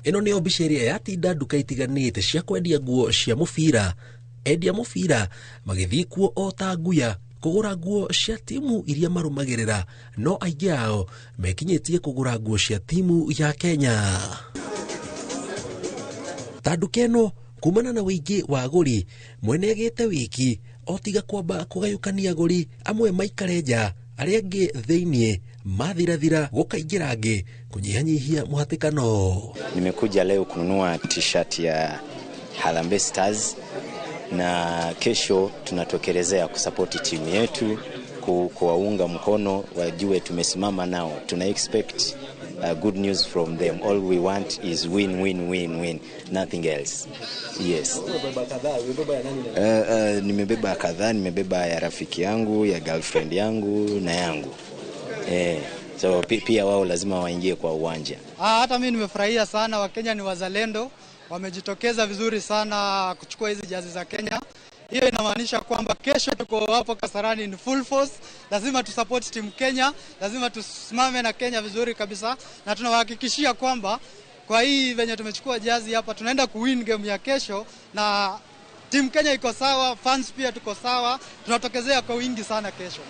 Ĩno nĩyo mbica ĩrĩa yatinda nduka itiganĩte cia kwendia nguo cia mũbira. Endia mũbira magĩthiĩ kuo o ta nguya kũgũra nguo cia timu iria marũmagĩrĩra, no aingĩ ao mekinyĩtie kũgũra nguo cia timu ya Kenya. Ta nduka ĩno kumana na wĩingĩ wa agũri, mwene agĩte wiki o tiga kwamba kũgayũkania agũri, amwe maikare nja, arĩa angĩ thĩiniĩ, mathirathira gũkaingĩra angĩ kũnyihanyihia mũhatĩkano. Nimekuja leo kununua t-shirt ya Harambee Stars na kesho tunatokelezea kusapoti timu yetu, kuwaunga mkono, wajue tumesimama nao. Tuna expect good news from them. All we want is win, win, win, win, nothing else. Yes. Nimebeba kadhaa, nimebeba ya rafiki yangu, ya girlfriend yangu na yangu. So pia wao lazima waingie kwa uwanja. Hata mimi nimefurahia sana, Wakenya ni wazalendo, wamejitokeza vizuri sana kuchukua hizi jazi za Kenya. Hiyo inamaanisha kwamba kesho tuko hapo Kasarani in full force. Lazima tusupport team Kenya, lazima tusimame na Kenya vizuri kabisa, na tunawahakikishia kwamba kwa hii venye tumechukua jazi hapa tunaenda kuwin game ya kesho, na team Kenya iko sawa, fans pia tuko sawa, tunatokezea kwa wingi sana kesho.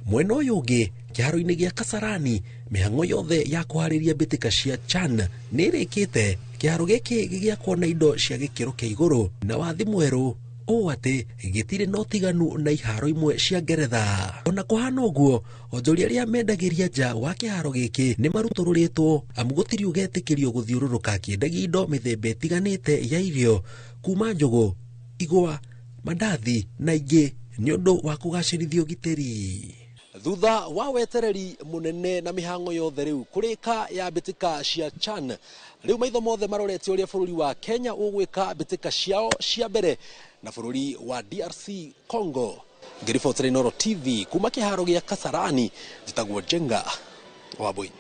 Mwena ũyũ ũngĩ kĩharo-inĩ gĩa Kasarani, mĩhang'o yothe ya kũharĩria mbĩtĩka cia CHAN nĩ ĩrĩkĩte. Kĩharo gĩkĩ gĩgĩakwo na indo cia gĩkĩro kĩa igũrũ na wathi mwerũ ũũ atĩ gĩtirĩ na ũtiganu na iharo imwe cia Ngeretha. Ona kũhana ũguo, onjoria arĩa mendagĩria nja wa kĩharo gĩkĩ nĩ marutũrũrĩtwo, amu gũtirĩ ũgetĩkĩrio gũthiũrũrũka akĩendagia indo mĩthemba ĩtiganĩte ya irio kuma njũgũ, igwa, mandathi na ingĩ nĩ ũndũ wa kũgacĩrithia ũgitĩri. Thutha wa wetereri mũnene na mĩhang'o yothe rĩu kũrĩka ya mbĩtĩka cia CHAN, rĩu maitho mothe marorete ũrĩa bũrũri wa Kenya ũgwĩka mbĩtĩka ciao cia mbere na bũrũri wa DRC Congo. Ngĩribotera Inooro TV kuma kĩharo gĩa Kasarani, njĩtagwo Njenga wa Mbũi.